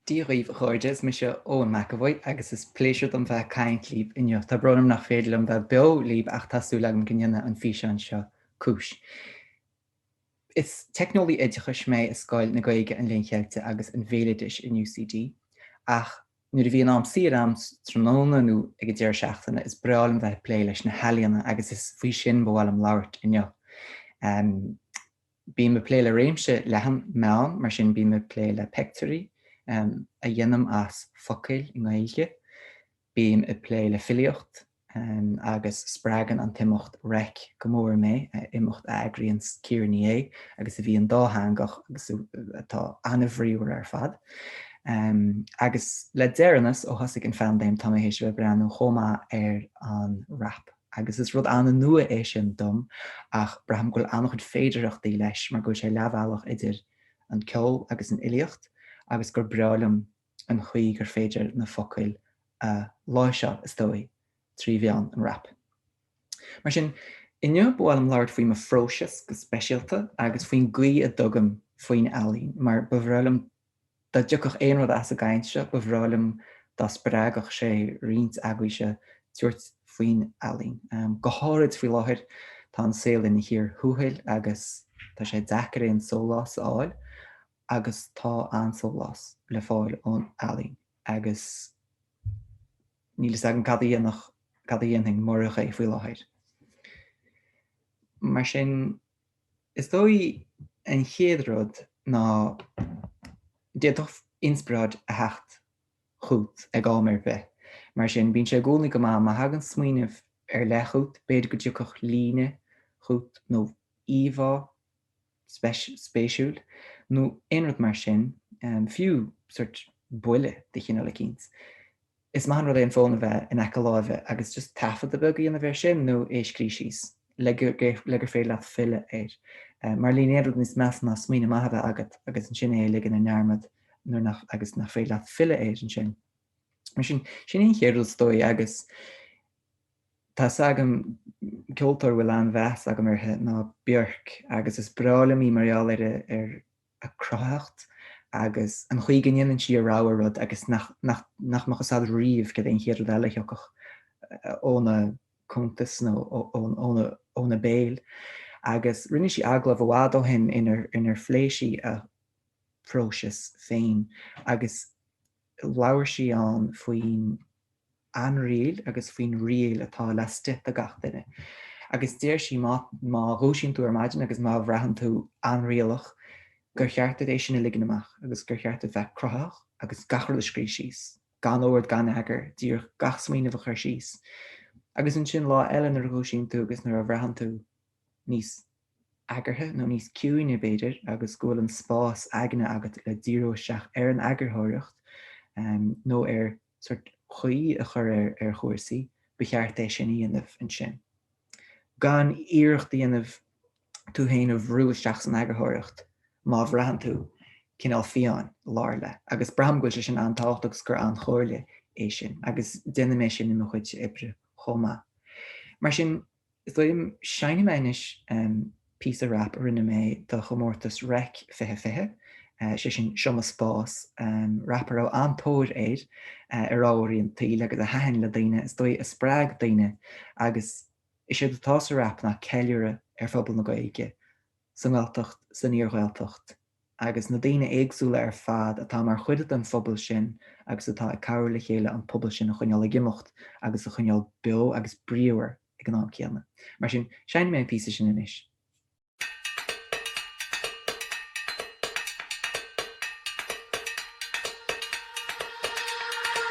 Dia dhaoibh a chairde, is mise Eoin McEvoy agus is pléisiúr dom bheith ag caint libh inniu. Tá brón orm nach féidir liom bheith beo libh ach tá súil agam go ndéanfaidh an físeán seo cúis. Is teicneolaí oideachais mé i Scoil na Gaeilge, an Léinn Cheiltigh agus an Bhéaloidis in UCD ach nuair a bhíonn am saor agam tráthnóna nó ag an deireadh seachtaine is breá liom bheith ag plé leis na healaíona agus is faoi sin ba mhaith liom labhairt inniu. Bím ag plé le réimse leathan meán, mar sin bím ag plé le peictiúirí a dhéanaim as focail i nGaeilge, bím ag plé le filíocht agus spreagann an t-imeacht Reic go mór mé, imeacht a eagraíonn Ciara Ní É agus a bhíonn dátheangach agus atá an-bhríomhar ar fad. Agus le deireanas, ó thosaigh an phaindéim, tá mé théis a bheith ag breathnú chomh maith ar an rap. agus is rud an-nua é sin dom ach braithim go bhfuil an-chuid féidearthachtaí leis mar go bhfuil sé leathbhealach idir an ceol agus an fhilíocht agus gur breá liom an chaoi gur féidir na focail a láimhseáil, is dóigh, trí mheán an rap. Mar sin, inniu ba mhaith liom labhairt faoi mo phróiseas go speisialta agus faoin gcaoi a dtugaim faoin ealaín mar ba bhreá liom Dá dtiocfadh aon rud as an gcaint seo, ba bhreá liom dá spreagfadh sé roinnt agaibhse tabhairt faoin ealaín. Go háirid faoi láthair, tá an saol ina chíor thuathail agus tá sé deacair aon sólás a fháil agus tá an-sólás le fáil ón ealaín agus níl fhios agam cad a dhéanfadh, cad a dhéanfainn murach é faoi láthair. Mar sin, Is dóigh an chéad rud ná d'fhéadfadh inspioráid a theacht chugat ag am ar bith. Mar sin, bíonn sé i gcónaí go maith má thagann smaoineamh ar leith chugat, b'fhéidir go dtiocfadh líne chugat nó íomhá spéisiúil nó aon rud mar sin, fiú sórt buille de chineál eicínt. Is maith an rud é an fón a bheith in aice láimhe agus just taifeadadh beag a dhéanamh air sin nó é a scríobh síos le gur le gur féidir leat filleadh air. Mar níl aon rud níos measa ná smaoineamh maith a bheith agat agus ansin é a ligean i ndearmad nuair nach agus nach féidir leat filleadh air ansin. Mar sin, sin é an chéad rud is dóigh agus tá 'fhios agam ceoltóir a bhfuil an-mheas agam uirthi ná Björk agus is breá liom í mar gheall ar ar a cruthaitheacht agus an chaoi go ndéanann sí a rogha rud agus nach nach nach mbeadh fhios a'd riamh céard é an chéad rud eile a thiocfadh óna cuntas nó óna óna béal. Agus rinne sí agallamh i bhfad ó shin inar inar phléigh sí a próiseas féin agus labhair sí ann faoin ainriail agus faoin riail atá laistigh de gach duine. Agus deir sí má má dhúisíonn tú ar maidin agus má bhraitheann tú ainrialach gur cheart duit é sin a ligean amach agus gur cheart duit bheith cruthaitheach agus gach rud a scríobh síos, gan ord gan eagar, díreach gach smaoineamh a chur síos. Agus ansin lá eile nuair a dhúisíonn tú agus nuair a bhraitheann tú níos eagartha nó níos ciúine b'fhéidir agus go bhfuil an spás aigne agat le díriú isteach ar an eagarthóireacht nó ar sórt caoi a chur ar chúrsaí, ba cheart é sin a dhéanamh ansin. Gan iarracht a dhéanamh tú féin a bhrú isteach san eagarthóireacht má bhraitheann tú cineál fiáin lár lae. Agus braithim go bhfuil sé sin an-tábhachtach agus gur an-chomhairle é sin agus déanaim é sin i mo chuid oibre chomh maith. Mar sin, Is dóigh liom, seinnfidh mé anois píosa rap a rinne mé do chomórtas Reic 2020, sé sin Seo Mo Spás, rap a raibh an-tóir air ar ámharaí an tsaoil agus a thaitin le daoine, is dóigh a spreag daoine agus is éard atá sa rap ná ceiliúradh ar phobal na Gaeilge sa nGaeltacht, san iar-Ghaeltacht. agus na daoine éagsúla ar fad atá mar chuid den phobal sin agus atá ag cabhrú le chéile an pobal sin a choinneáil ag imeacht agus a choinneáil beo agus bríomhar ag an am céanna. Mar sin, seinnfidh mé an píosa sin anois.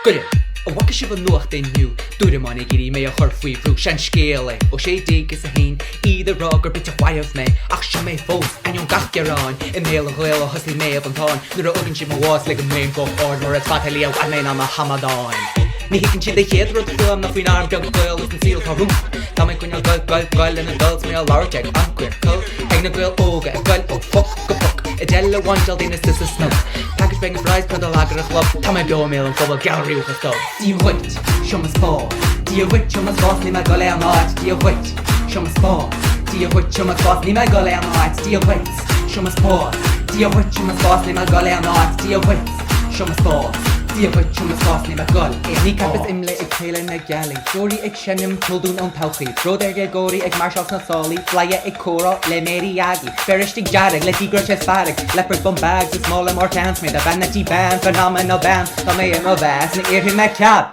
Goire, an bhfaca sibh an nuacht inniu? Dúramáin ag iarraidh mé a chur faoi bhrú. Seanscéal é ó 1601, iad ag rá gur bitseach mharbh mé, ach seo mé fós, ainneoin gach gearáin. I mbéal an Ghaeil ó thosaigh Méabh an Táin, nuair a fhágann siad mo bhás ligim léim go hard mar is fatailí i bhfad mé ná na hamadáin. Ní thuigeann siad an chéad rud fuaim ná faoin arm beag Gael is an saol atá rompu. Tá mé ag coinneáil goil, goil, goil lena dtoil 's mé á labhairt ag an gqueercoil, ag na Gaeil óga ag goil ó phoc go poc. Ag deile bhainteáil daoine sa sa snoc. Package bag na fries cur do lagar a chlub. Tá mé beo i mbéal an phobail geall riabhach is dubh. Dia dhuit, seo mo spás. Dia dhuit, seo mo spás, níl mé ag dul aon áit. Dia dhuit, seo mo spás. Dia dhuit, seo mo spás, níl mé ag dul aon áit. Dia dhuit, seo mo spás. Dia dhuit, seo mo spás, níl mé ag dul aon áit. Dia dhuit, seo. seo mo spás. Dia dhuit, seo mo spás, níl mé ag goil aon Kneecap is IMLÉ ag Féile na Gealaí, Deoraí ag seinm ceol dúinn ón todhchaí, Bród ar dhéagóirí ag máirseáil sna sálaí, Bladhaire ag comhrá le Mary Aggie, Feirstigh dearg le díograis is fearg, Leopard bum bags is mála mór ceannsméid, Vanity bean, phenomenal bean, Tá mé i mo mheas, ní iarrfaidh mé cead.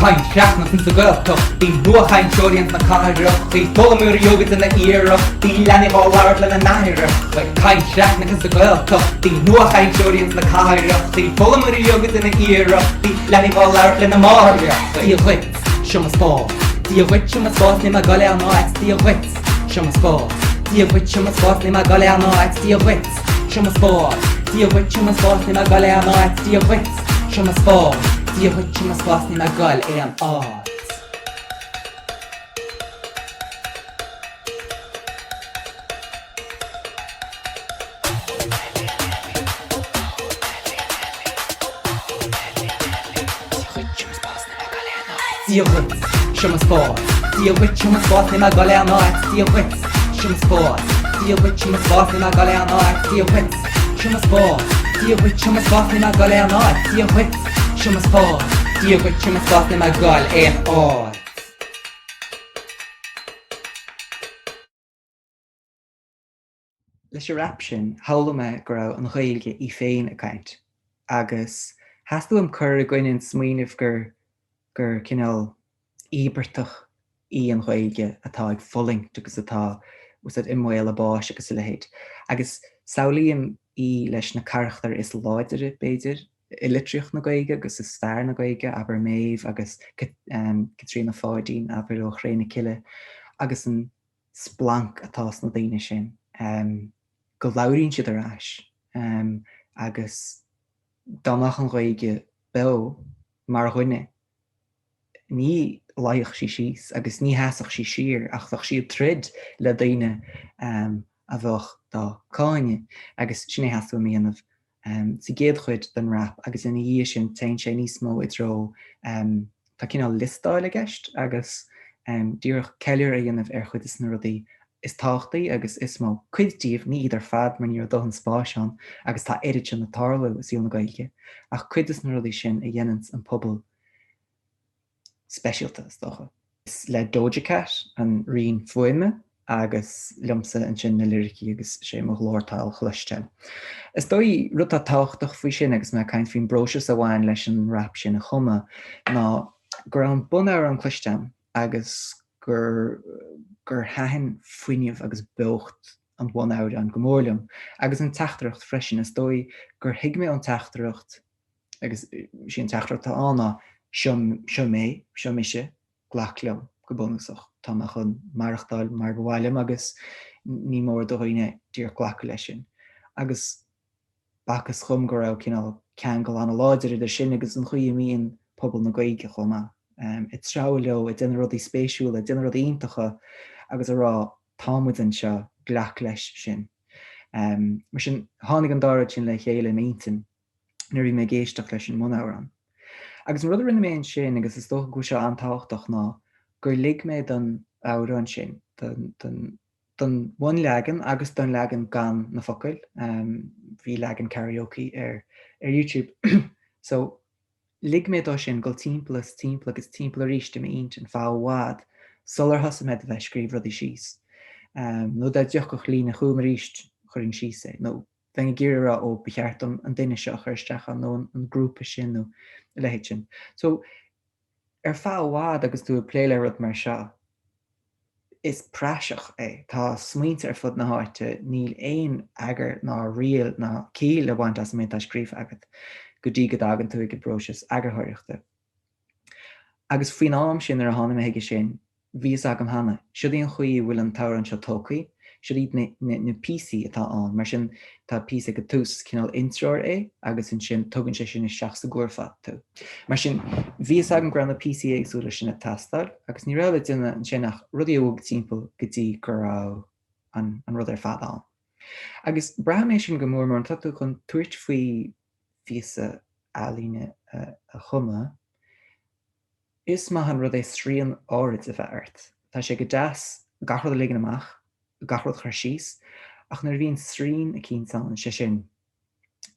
Caint chleamhnas insa Ghaeltacht, bhí nuachainteoirí ins na cathracha, foghlaimeoirí óga ag déanamh iarrachtaí, leanaí á labhairt lena n-aithreacha. Caint chleamhnais insa Ghaeltacht, bhí nuachainteoirí ins na cathracha, foghlaimeoirí óga ag déanamh iarrachtaí, leanaí á labhairt lena máithreacha. Dia dhuit, seo mo spás. Dia dhuit, seo mo spás, níl mé ag goil aon áit. Dia dhuit, seo mo spás. Dia dhuit, seo mo spás, níl mé ag goil aon áit. Dia dhuit, seo mo spás. Dia dhuit, seo mo spás, níl mé ag goil aon áit. Dia dhuit. Seo mo spás, Dia dhuit, seo mo spás, níl mé ag goil aon áit. Dia dhuit, seo mo spás, Dia dhuit, seo mo spás, níl mé ag goil aon áit. Dia dhuit, seo mo spás, Dia dhuit, seo mo spás, níl mé ag goil aon áit. Dia dhuit. Seo mo spás, Dia dhuit, seo mo spás, níl mé ag goil aon áit. Dia dhuit, seo mo spás, Dia dhuit, seo mo spás, níl mé ag goil aon áit. Leis an rap sin, shamhlaigh mé go raibh an Ghaeilge í féin ag caint, agus theastaigh uaim cur i gcoinne an smaoineamh gur gur cineál íobartach í an Ghaeilge atá ag fulaingt agus atá úsáid i mbaol a báis agus a leithéid. Agus samhlaím í leis na carachtair is láidre, b'fhéidir, i litríocht na Gaeilge agus i stair na Gaeilge, abair Méabh agus Caitríona Pháidín, abair ó Chré na Cille, agus an splanc atá sna daoine sin, go labhraíonn siad ar ais agus dá mbeadh an Ghaeilge beo mar dhuine, ní luífeadh sí síos agus ní sheasfadh sí siar ach bheadh sí ag troid le daoine a bheadh dá cáineadh agus sin é a theastaigh uaim a dhéanamh sa gcéad chuid den rap agus ina dhiaidh sin téann sé níos mó i dtreo tá cineál liostáil i gceist agus díreach ceiliúradh a dhéanamh ar chuid de na rudaí is tábhachtaí agus is mó. Cuid díobh, ní iad ar fad mar ní raibh dóthain spáis ann agus tá oiread sin ag tarlú i saol na Gaeilge, ach cuid de na rudaí sin a dhéananns an pobal speisialta, is dócha. Is le Doja Cat an rian fuaime agus liomsa ansin na liricí agus sé mo ghlór atá le cloisteáil. Is dóigh, rud atá tábhachtach faoi sin agus mé ag caint faoin bpróiseas a bhain leis an rap sin a chumadh ná go raibh an bunamhrán cloiste agam agus gur gur thaitin fuinneamh agus beocht an bhunamhráin go mór liom agus an teachtaireacht freisin. Is dóigh gur thuig mé ón teachtaireacht agus sí an teachtaireacht atá ann ná seo, seo mé, seo mise, glac liom, go bunúsach. Tá mé chun maireachtáil mar ba mhaith liom agus ní mór do dhaoine díreach glacadh leis sin. Agus b'fhacthas dhom go raibh cineál ceangal an-láidir idir sin agus an chaoi a mbíonn pobal na Gaeilge chomh maith, ag treabhadh leo, ag déanamh rudaí spéisiúla, ag déanamh rudaí iontacha agus ag rá tá muid anseo, glac leis sin. Mar sin, tháinig an dá rud sin le chéile i m'intinn nuair a bhí mé ag éisteacht leis an mbunamhrán. Agus an rud a rinne mé ansin, agus is dócha go bhfuil seo an-tábhachtach, ná gur lig mé don amhrán sin, don, don, don bhunleagan agus don leagan gan na focail, bhí leagan karaoke ar ar YouTube, so lig mé dó sin dul timpeall is timpeall agus timpeall arís i m'intinn feadh i bhfad sular thosaigh mé de bheith ag scríobh rudaí síos. Nó dá dtiocfadh líne chugam arís, chuirfinn síos é, nó bheinn ag iarraidh a rá ó ba cheart dom an duine seo a chur isteach ann nó an grúpa sin nó a leithéid sin. So ar feadh i bhfad agus tú ag plé le rud mar seo, Is praiseach é. Tá smaointe ar fud na háite, níl aon eagar ná riail ná ciall le baint as an méid atá scríofa agat go dtí go dtagann tú ag an bpróiseas eagarthóireachta. Agus faoin am sin, nuair a tháinig mé chuige sin, bhí fhios agam cheana, siod í an chaoi a bhfuil an t-amhrán seo tógtha, siod iad na píosaí atá ann. Mar sin, tá píosa ag an tús, is cineál intreoir é agus ansin tugann sé sin isteach sa gcurfá tú. Mar sin, bhí fhios agam go raibh na píosaí éagsúla sin ag teastáil agus ní raibh le déanamh ansin ach rudaí a bhogadh timpeall go dtí go raibh an rud ar fad ann. Agus braithim é sin go mór mór, nuair atá tú chun tabhairt faoi phíosa ealaíne a chumadh, is maith an rud é srian áirid a bheith ort. Tá sé go deas gach rud a ligean amach, gach rud a chur síos, ach nuair a bhíonn srian eicínt ann, sé sin,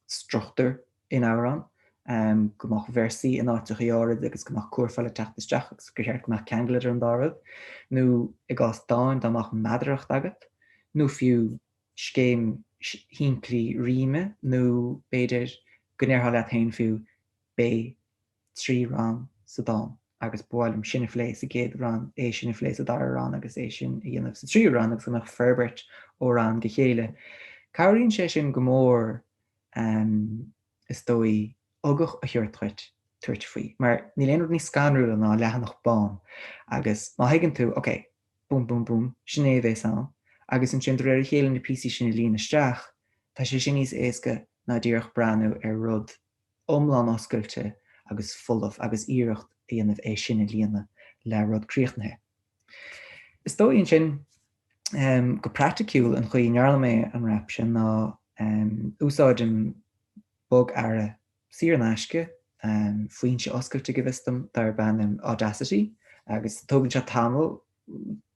struchtúr in amhrán. go mbeadh véarsaí in áiteachaí áirid agus go mbeadh cúrfáil ag teacht isteach agus gur cheart go mbeadh ceangal idir an dá rud, nó i gcás dáin dá mbeadh meadaracht agat, nó fiú scéim shimplí ríme, nó b'fhéidir go ndéarfá leat féin fiú, beidh 3 rann sa dán agus ba mhaith liom sin a phlé sa gcéad rann, é sin a phlé sa dara rann agus é sin a dhéanamh sa tríú rann agus go mbeadh forbairt ó rann go chéile. Cabhraíonn sé sin go mór, is dóigh, ugach a thabhairt dhuit tabhairt faoi, mar níl aon rud níos scanrúla ná leathanach bán agus má thuigeann tú, ok, búm búm búm, sin é a bhéas ann, agus ansin de réir a chéile na píosaí sin a líonadh isteach, tá sé sin níos éasca ná díreach breathnú ar rud iomlán oscailte agus folamh agus iarracht a dhéanamh é sin a líonadh le rud críochnaithe. Is dóigh ansin, go praiticiúil, an chaoi a ndearna mé an rap sin ná úsáidim bogearra saor in aisce, foinse oscailte go bhfios dom, darb ainm Audacity agus tógann sé tamall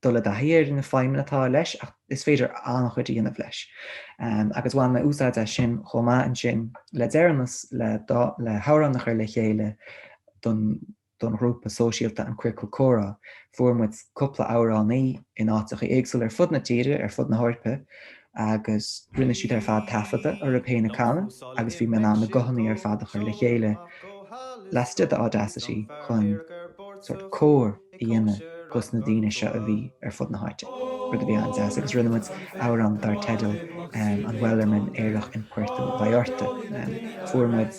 dul i dtaithí ar na feidhmeanna atá leis ach is féidir an-chuid a dhéanamh leis. Agus bhain mé úsáid as sin chomh maith ansin le deireanas le le hamhrán a chur le chéile don don ghrúpa sóisialta An Queercal Comhrá. Fuair muid cúpla amhránaí in áiteacha éagsúla ar fud na tíre, ar fud na hEorpa agus rinne siad ar fad taifeadadh orthu féin ag canadh agus bhí mé in ann na guthanna ar fad a chur le chéile laistigh de Audacity chun sórt cór a dhéanamh dos na daoine seo a bhí ar fud na háite, rud a bhí an-deas agus rinne muid amhrán dar teideal An Wellerman Aerach in Puerto Vallarta. Fuair muid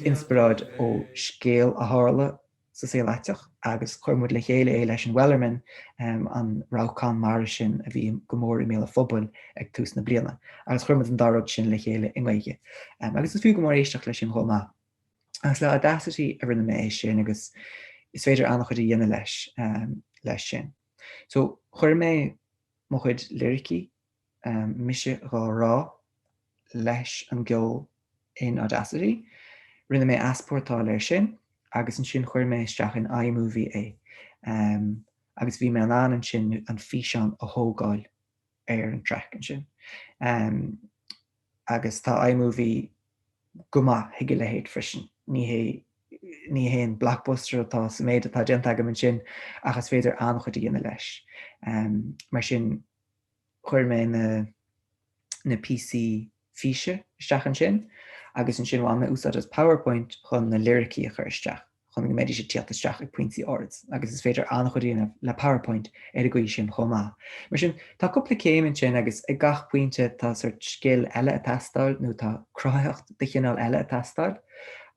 inspioráid ó scéal a tharla sa saol aiteach agus chuir muid le chéile é leis an Wellerman, an rabhcán mara sin a bhí go mór i mbéal an phobail ag tús na bliana agus chuir muid an dá rud sin le chéile i nGaeilge. Agus is fiú go mór éisteacht leis sin chomh maith. Agus le Audacity a rinne mé é sin agus is féidir an-chuid a dhéanamh leis, leis sin. So, chuir mé mo chuid liricí, mise dhá rá, leis an gceol in Audacity. Rinne mé easpórtáil air sin agus ansin chuir mé isteach in iMovie é. Agus bhí mé in ann ansin an físeán a thógáil ar an traic ansin. Agus tá iMovie go maith chuig a leithéid freisin. Ní hé ní haon blockbuster atá sa méid atá déanta agam ansin ach is féidir an-chuid a dhéanamh leis. Mar sin chuir mé na na píosaí físe isteach ansin agus ansin bhain mé úsáid as PowerPoint chun na liricí a chur isteach. chun go mbeidís ag tíocht isteach ag pointí áirid agus is féidir an-chuid a dhéanamh le PowerPoint ar an gcaoi sin chomh maith. Mar sin, tá cúpla céim ansin agus ag gach pointe tá sórt scil eile ag teastáil nó tá cruthaitheacht de chineál eile ag teastáil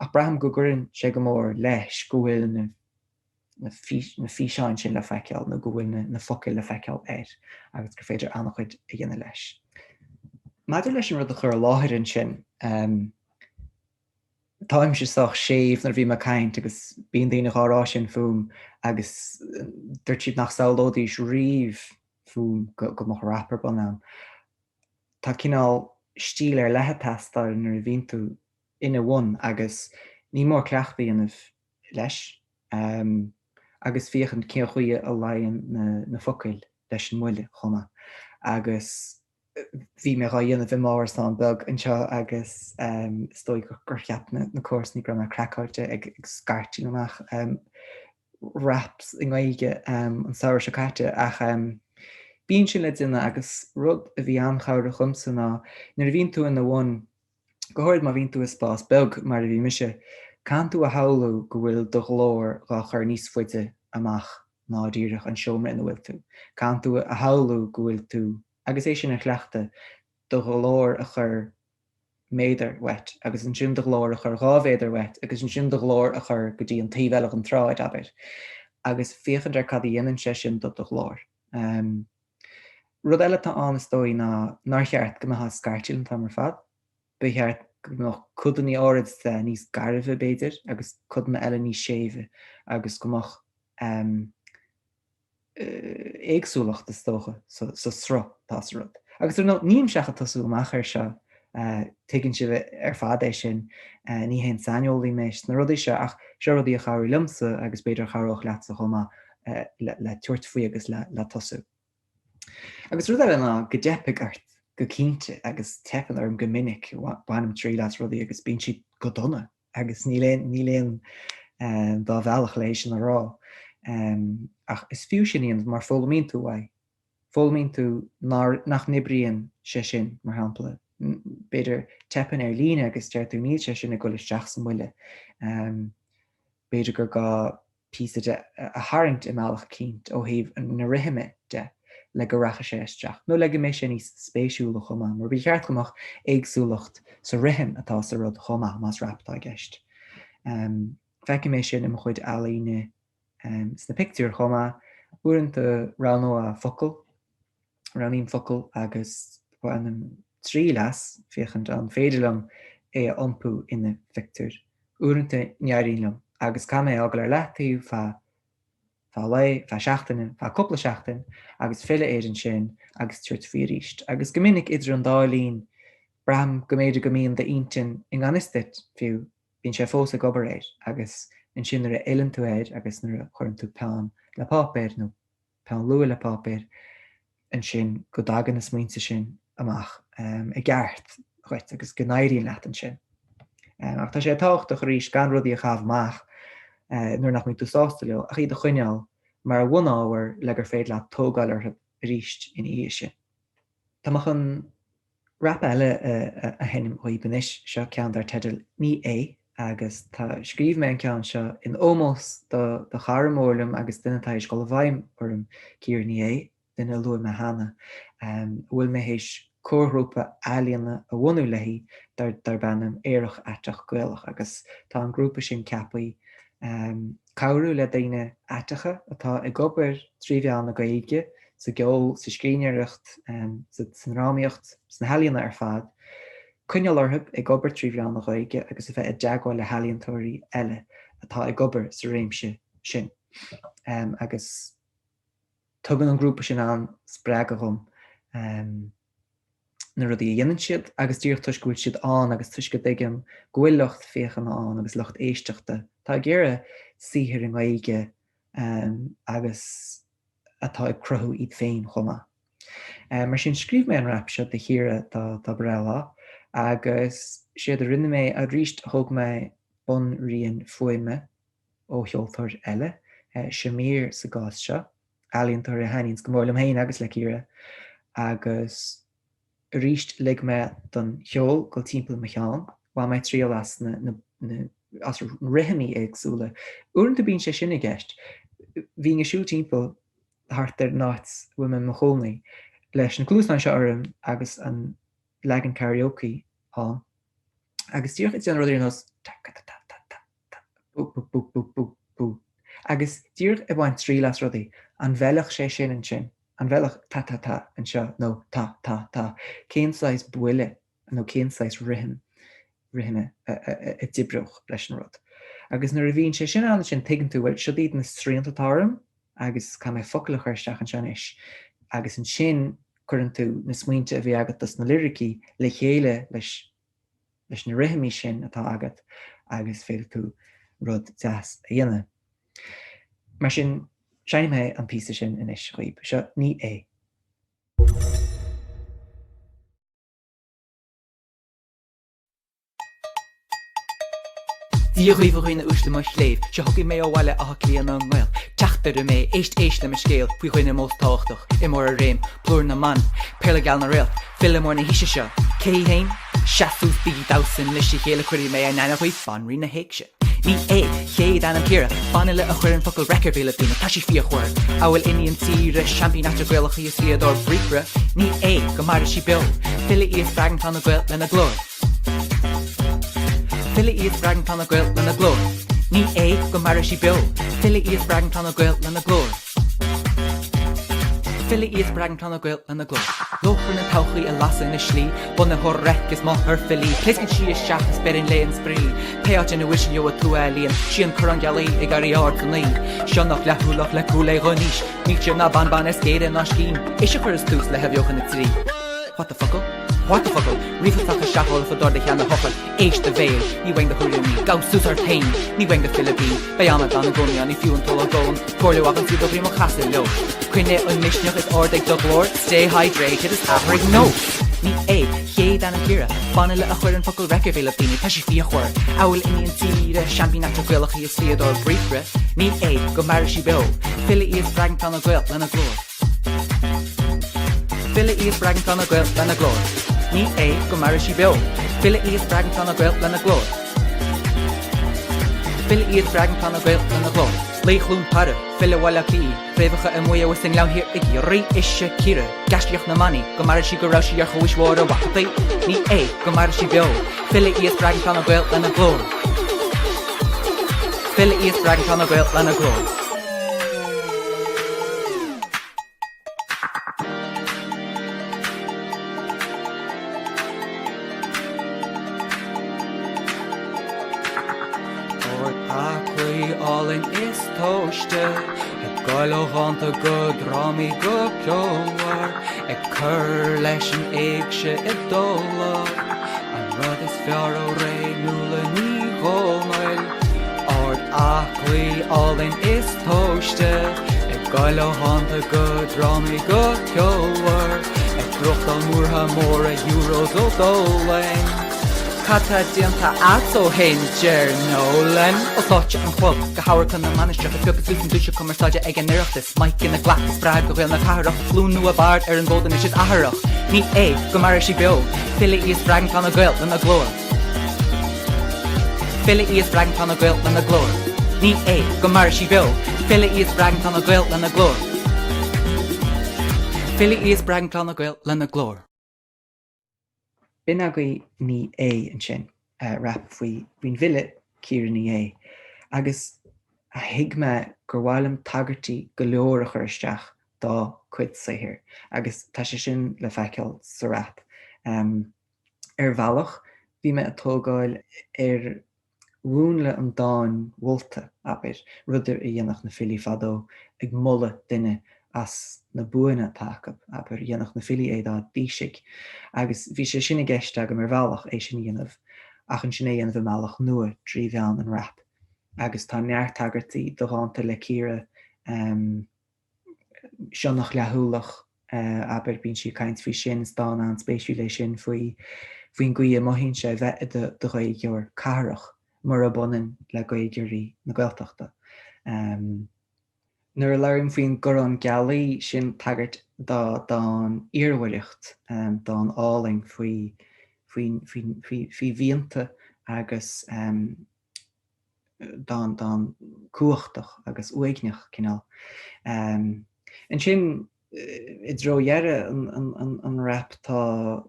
ach braithim go gcuireann sé go mór leis go bhfuil na na físeáin sin le feiceáil nó go bhfuil na na focail le feiceáil air agus gur féidir an-chuid a dhéanamh leis. Maidir leis an rud a chur i láthair ansin, Táimse sách séimh nuair a bhím ag caint agus bíonn daoine dhá rá sin fúm agus dúirt siad nach samhlóidís riamh fúm go mbeadh rap ar bun agam. Tá cineál stíl ar leith ag teastáil nuair a bhíonn tú ina bhun agus ní mór cleachtadh a dhéanamh leis agus féachaint cén chaoi a luíonn na focail leis an mbuille chomh maith agus bhí mé dhá dhéanamh i m'árasán beag anseo agus is dóigh gur cheap na comharsanaí go raibh mé craiceáilte ag scairtigh amach raps i nGaeilge an samhradh seo caite ach bíonn sin le déanamh agus rud a bhí an-chabhrach dhomsa ná nuair a bhíonn tú ina bhun, go háirid má bhíonn tú i spás beag mar a bhí mise, caitheann tú a shamhlú go bhfuil do ghlór dhá chur níos faide amach ná díreach an seomra ina bhfuil tú. Caitheann tú a shamhlú go bhfuil tú agus é sin a chleachtadh, do ghlór a chur méadar uait agus ansin do ghlór a chur 2 mhéadar uait agus ansin do ghlór a chur go dtí an taobh eile den tsráid, abair, agus féachaint ar cad a dhéanann sé sin do do ghlór. Rud eile atá ann is dóigh ná nár cheart go mbeifeá ag scairtíl an t-am ar fad. Ba cheart go mbeadh codanna áirid de níos gairbhe b'fhéidir agus codanna eile níos séimhe agus go mbeadh éagsúlacht, is dócha, sa sruth atá sa rud. Agus ar ndóigh, nílimse ach ag tosú amach air seo, tuigeann sibh ar fad é sin, ní haon saineolaí mé sna rudaí seo, ach seo rudaí a chabhraigh liomsa agus b'fhéidir a chabhródh leatsa chomh maith le tabhairt faoi agus le tosú. Agus rud eile ná go dteipfidh ort, go cinnte, agus teipeann orm go minic, bainim triail as rudaí agus bíonn siad go dona. Agus níl aon, níl aon dá bhealach le é sin a rá. Ach is fiú sin a dhéanamh mar foghlaimíonn tú uaidh. Foghlaimíonn tú nár, nach n-oibríonn sé sin, mar shampla. B'fhéidir teipeann ar líne agus deir tú níl sé sin ag dul isteach sa mbuille. B'fhéidir gur gá píosa de a tharraingt i mbealach eicínt ó thaobh na rithime de le go rachaidh sé isteach, nó le go mbeidh sé níos spéisiúla chomh maith, mar ba cheart go mbeadh éagsúlacht sa rithim atá sa rud chomh maith, más rap atá i gceist. Feicim é sin i mo chuid ealaíne sna pictiúir chomh maith. Uaireanta roghnófá focal Roghnaím focal agus bainim triail as, féachaint an féidir liom é a iompú ina phictiúr. Uaireanta ní éiríonn liom agus caithfidh mé é a fhágáil ar leataobh feadh feadh lae, feadh seachtaine, feadh cúpla seachtain agus filleadh air ansin agus tabhairt faoi arís. Agus go minic idir an dá linn, braithim go mb'fhéidir go mbíonn d'intinn i ngan fhios duit, fiú, bíonn sé fós ag obair air agus ansin nuair a fhilleann tú air agus nuair a chuireann tú peann le páipéar nó peann luaidhe le páipéar, ansin go dtagann na smaointe sin amach i gceart dhuit agus go n-éiríonn leat ansin. Ach tá sé tábhachtach arís gan rudaí a chaitheamh amach nuair nach mbíonn tú sásta leo, ach iad a choinneáil mar bhunábhar le gur féidir leat tógáil orthu arís ina dhiaidh sin. Tá mé chun Rap eile a sheinm dhaoib anois, seo ceann dar teideal Ní É agus tá, scríobh mé an ceann seo in ómós do do chara mór liom agus duine atá théis dul i bhfeidhm orm, Ciara Ní É, duine a luaigh mé cheana, a bhfuil mé théis comharghrúpa ealaíona a bhunú léi dar darb ainm Aerach Aiteach Gaelach agus tá an grúpa sin ceaptha cabhrú le daoine aiteacha atá ag obair trí mheán na Gaeilge sa gceol, sa scríbhneoireacht, sa ndrámaíocht, sna healaíona ar fad, coinneáil orthu ag obair trí mheán na Gaeilge agus a bheith i dteagmháil le healaíontóirí eile atá ag obair sa réimse sin. Agus tugann an grúpa sin an-spreagadh dhom na rudaí a dhéanann siad agus díreach toisc go bhfuil siad ann agus toisc go dtuigim go bhfuil lucht féachana ann agus lucht éisteachta atá ag iarraidh saothair i nGaeilge agus atá ag cruthú iad féin chomh maith. Mar sin, scríobh mé an rap seo do Chiara dá dá breithlá agus séard a rinne mé arís thóg mé bunrian fuaime ó cheoltóir eile, Shamir sa gcás seo, ealaíontóir a thaitníonns go mór liom féin agus le Ciara, agus Arís lig mé don cheol dul timpeall i mo cheann. Bhain mé triail as na, na, na, as rithimí éagsúla. Uaireanta bíonn sé sin i gceist. Bhínn ag siúl timpeall thart ar an áit a bhfuil mé i mo chónaí leis na cluasáin seo orm agus an leagan karaoke ann agus díreach ag déanamh rudaí ar nós ta ta ta ta ta ta bú bú bú bú bú bú agus díreach ag baint triail as rudaí. An bhfeilfeadh sé sin ansin? An bhfeilfeadh ta ta ta anseo nó ta ta ta? Cén saghas buille nó cén saghas rithim, rithime a d'oibreodh leis an rud? Agus nuair a bhíonn sé sin ann ansin tuigeann tú, bhuel, siod iad na srianta atá orm agus caithfidh mé focail a chur isteach anseo anois. Agus ansin cuireann tú na smaointe a bhí agat dos na liricí le chéile leis leis na rithimí sin atá agat agus féadfaidh tú rud deas a dhéanamh. Mar sin, seinnfidh mé an píosa sin anois dhaoib. Seo Ní É. Dia dhaoibh a dhaoine uaisle mo chléibh, Seo chugaibh mé ó Bhaile Átha Cliath na nGael. Teachtaire mé, éist éist le mo scéal faoi dhuine most tábhachtach i mbarr a réim, plúr na mban, péarla geal na réalt, file mór na haoise seo. Cé hí fhéin? Seas suas, bígí ag damhsa anois a chéile cuirfidh mé in aithne dhaoibh Banríon na hÉigse. Ní É, chéad ainm Ciara, banfhile a chuireann focail raic ar bhéala daoine, tá sí fíochmhar, amhail iníon tíre, seaimpín aiteach Gaelach í is fíodóir briathra. Ní É, go maire sí beo, file í a spreagann clanna Gael lena glór. File í a spreagann clanna Gael lena glór. Ní É, go maire sí beo, file í a spreagann clanna Gael lena glór. File í a spreagann clanna Gael lena glór. Lóchrann an todhchaí a lasadh ina slí, Bunaitheoir REIC is máthair filí, Pléascann sí isteach is beireann léi an spraoi. Pé áit ina bhfuil sí gheobhaidh tú ealaíon, Sí an corrán gealaí ag éirí ard san oí. Sionnach leathshúileach le cúl léi dhon aois, Milse ná bonbon is géire ná scian, Ise a chuireas tús le hathbheochan na dTrí. What the focal? What the focal? Ríomhphost isteach ólfad d'ord a cheann a thochailt. Éist do bhéal, ní uaim do thuairimí, gabh suas ort féin, ní uaim do philibín, beidh amadán i gcónaí ann, ní fiú an t-ola gón, comhairle mhaith an saol do dhroim a chasadh leo. Coinnigh an misneach is ardaigh do ghlór, stay hydrated is athraigh nós. Ní É, chéad. é d'ainm Ciara, banfhile a chuireann focal raic ar bhéalaibh daoine, tá sí fíochmhar, amhail iníon tíre, seaimpín eachtra Gaelach í is fíodóir briathra, ní hé go mairfidh sí beo, file í a spreagann clanna Gael lena glór. File í a spreagann clanna Gael lena glór. Ní hé go mairfidh sí beo, file í a spreagann clanna Gael lena glór. File í a spreagann clanna Gael lena glór. Laoi Chluain Tarbh, file Bhaile Átha Cliath í, craobhacha i Maigh Eo is i nGleann Thiar i gCiarraí ise Ciara, gaiscíoch na mban í, go mairfidh sí go raibh sí ar chomhaois Mháire Mhac an tSaoi. Ní hé go mairfidh sí beo, file í a spreagann clanna Gael lena glór. File í a spreagann clanna Gael lena glór. Ard-aclaí álainn is tomhaiste, ag goil ó dhánta go drámaí go ceolmhar, ag cur leis an éigse i dtólamh, an rud is fearr ó ré Nuala Ní Dhomhnaill. Ard-aclaí álainn is tomhaiste, ag goil ó dhánta go drámaí go ceolmhar, ag gnóthachtáil múrtha móra euros ó Dólainn. Cad tá déanta a'd ó shin, deir Nolan. Ó stáitse an chlub go hamharclann na Mainistreach ag piocadh suas na duaise cumarsáide ag an Oireachtas, Maidhc ina glac ag spreagadh Ghaeil na cathrach, glúin nua bard ar an bhfód anois is atharach. Ní hé go mairfidh sí beo, file í a spreagann clanna Gael lena glór. File í a spreagann clanna Gael lena glór. Ní hé go mairfidh sí beo, file í a spreagann clanna Gael lena glór. File í a spreagann clanna Gael lena glór. B'in agaibh Ní Fhé ansin, rap faoi faoin bhfile Ciara Ní É. Agus thuig mé gur mhaith liom tagairtí go leor a chur isteach dá cuid saothair agus tá sé sin le feiceáil sa rap. Ar bhealach, bhí mé ag tógáil ar mhúnla an dáin mholta, abair, rud a dhéanfadh na filí fadó, ag moladh duine as na buanna atá acu, abair, dhéanfadh na filí é dá dtaoisigh. Agus bhí sé sin i gceist agam ar bhealach, é sin a dhéanamh, ach ansin é a dhéanamh i mbealach nua, trí mheán an rap. Agus tá neart tagairtí do dhánta le Ciara, Sionnach Leathshúileach, abair, bíonn sí ag caint faoi sin, is dán an-spéisiúil é sin faoi faoin gcaoi a mothaíonn sé bheith i do do Ghaeilgeoir cathrach, murab ionann le Gaeilgeoirí na Gaeltachta. Nuair a labhraím faoin gcorrán gealaí, sin tagairt dá dán Iarmhaireacht, dán álainn faoi faoi faoi faoi mhianta agus dán, dán cumhachtach agus uaigneach, cineál. Ansin, i dtreo dheireadh an rap tá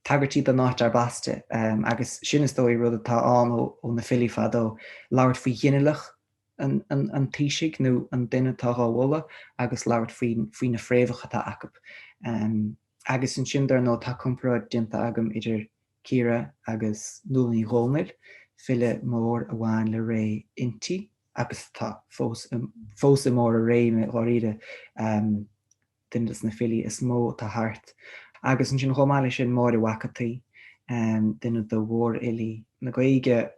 tagairtí don áit arb as di, agus sin is dóigh rud atá ann ó na filí fadó, labhairt faoi ghinealach an taoisigh nó an duine atá dhá mholadh agus labhairt faoi na fréamhacha atá acu. Agus ansin, dar ndóigh, tá comparáid déanta agam idir Ciara agus Nuala Ní Dhomhnaill, file mór a bhain le ré Innti agus atá fós fós i mbarr a réime, dháiríre, duine de na filí is mó atá thart. Agus ansin chomh maith leis sin Máire Mhac an tSaoi, duine de mhórfhilí na Gaeilge,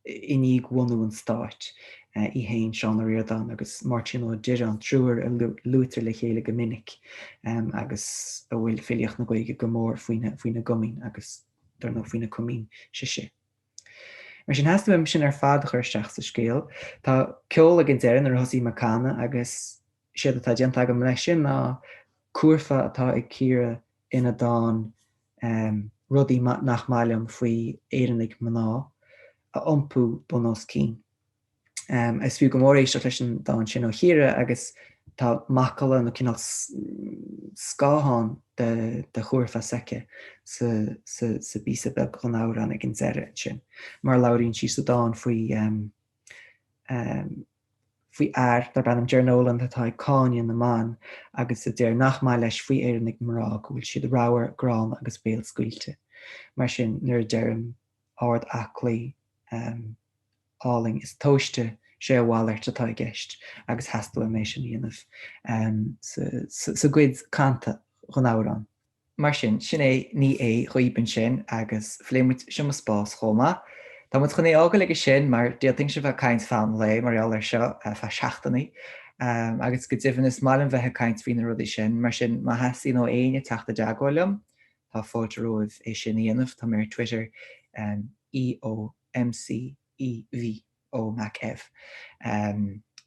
i ndiaidh bhunú an stáit, í féin, Seán Ó Ríordáin agus Máirtín Ó Direáin, triúr a luaitear le chéile go minic agus a bhfuil filíocht na Gaeilge go mór faoina gcomaoin agus, dar ndóigh, faoina comaoin sise. Mar sin, theastaigh uaim sin ar fad a chur isteach sa scéal. Tá ceol ag an deireadh nuair a thosaím ag canadh agus séard atá déanta agam leis sin ná cúrfa atá ag Ciara ina dán Rudaí nach maith liom faoi Éireannaigh mná a iompú bun os cionn. Is fiú go mór éisteacht leis an dán sin ó Chiara agus tá macalla nó cineál scáthán de chúrfa s'aici sa bpíosa beag den amhrán ag an deireadh ansin, mar labhraíonn sí sa dán faoi faoi fhear darb ainm Ger Nolan atá ag cáineadh na mban agus a deir nach maith leis faoi Éireannaigh mná go bhfuil siad ramhar, gránna agus béalscaoilte. Mar sin, nuair a deirim ard-aclaí, álainn is tomhaiste, sé a mhalairt atá i gceist agus theastaigh uaim é sin a dhéanamh sa gcuid canta den amhrán. Mar sin, sin é Ní Fhé dhaoib ansin agus phléigh muid Seomra Spáis chomh maith. Tá muid chun é a fhágáil aige sin mar d'fhéadfainnse bheith ag caint feadh an lae mar gheall air seo, feadh seachtainí. Agus go deimhin is maith liom bheith ag caint faoi na rudaí sin, mar sin má theastaíonn ó éinne teacht i dteagmháil liom, tá. Tá fáilte romhaibh é sin a dhéanamh. Tá mé ar Twitter, EOMCEV, EoMacEv,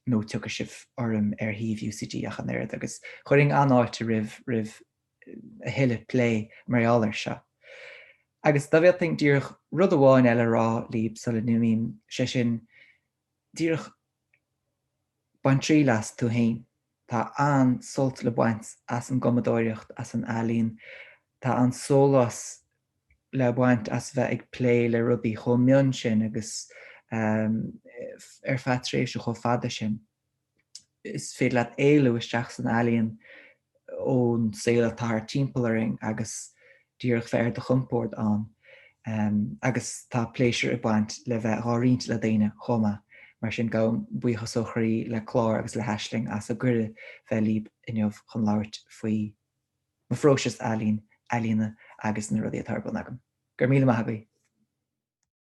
nó tiocfaidh sibh orm ar shuíomh UCD ach an oiread. Agus chuirfinn an-fháilte roimh roimh a thuilleadh plé mar gheall air seo. Agus dá bhféadfainn díreach rud amháin eile a rá libh sula n-imím, sé sin, díreach bain triail as tú féin. Tá an-sult le baint as an gcumadóireacht, as an ealaín. Tá an-sólás le baint as bheith ag plé le rudaí chomh mion sin agus ar feadh tréimhse chomh fada sin. Is féidir leat éalú isteach san ealaíon ón saol atá thart timpeall orainn agus díreach bheith ar do chompord ann. Agus tá pléisiúr ag baint le bheith dhá roinnt le daoine chomh maith. Mar sin gabhaim buíochas ó chroí le Clár agus le hAisling as a gcuireadh bheith libh inniu chun labhairt faoi mo phróiseas ealaín, ealaíona agus na rudaí atá ar bun agam. Go raibh míle maith agaibh.